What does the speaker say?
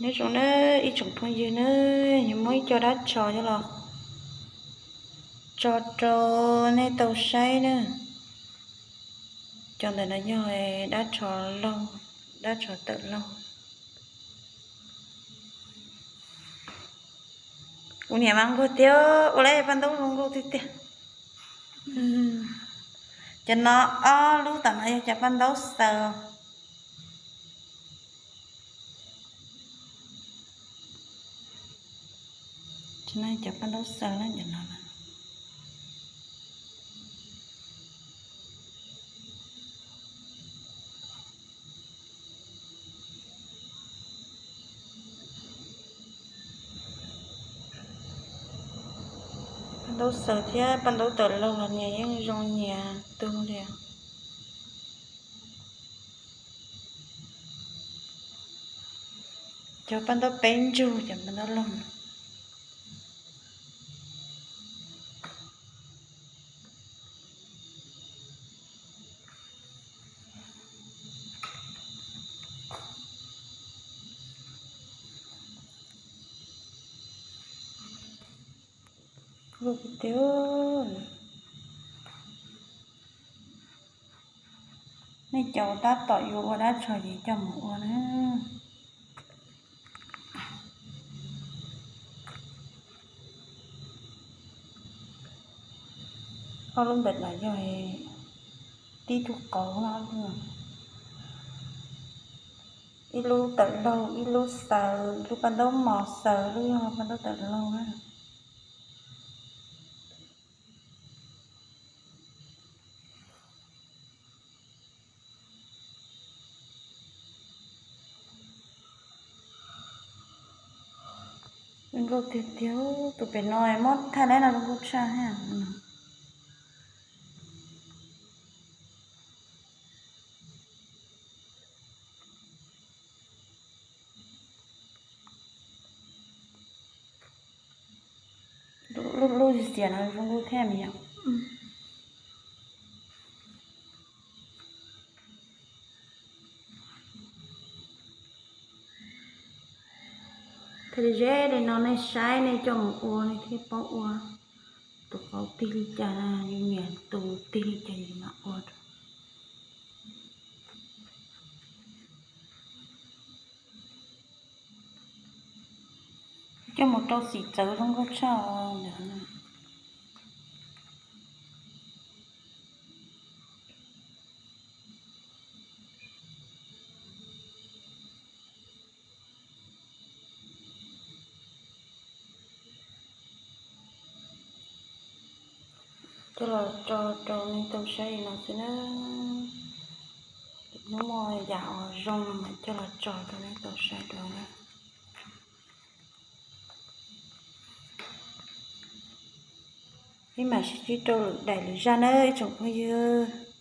Nyob zoo nawb ib tsoom phooj ywg nawb, yuav muab ib co dab tsho coj los tso rau nej tau saib nawb. Cov ntawm no yog dab tsho laug, dab tsho tawm laug. Kuv niam mas nquag tiag, ua lawm paj ntaub zoo nkauj tiag tiag. Cov no ob lub tom no yog cov paj ntaub xaws. Cov paj ntaub xaws na, cov no na. Paj ntaub xaws thiab paj ntaub tawm laug los nyias yeej zoo nyias tug li. Cov paj ntaub peb ntsug, cov paj ntaub laug. Nej cov tab tom yuav ua dab tsho ces coj mus ua na. Ob lub ntawm no yog tib tug qauv no, ib lub tawm laug, ib lub xaws, ib lub paj ntaub mos xaws, lub yog paj ntaub tawm laug na. Zoo nkauj tiag tiag, tus pem no mob thaj neb no zoo nkauj tshaj thiab. Lub lub xiav no zoo nkauj thiab me yom. Thiaj li ze li no nej saib nej coj mus ua nej thiaj paub ua. Tus qauv tig li cas yus nyiam tus tig li cas yus mam ua rau. Coj mus rau xim txawv zoo nkauj tshaj os ntawd. Coj los tso rau nej tau saib li no xwb na. Hnub muaj yam uas zoo no mas coj los tso rau nej tau saib dua na. Peb mam sib ntsib rau lwm daim lwm zaj na ib tsoom phooj ywg.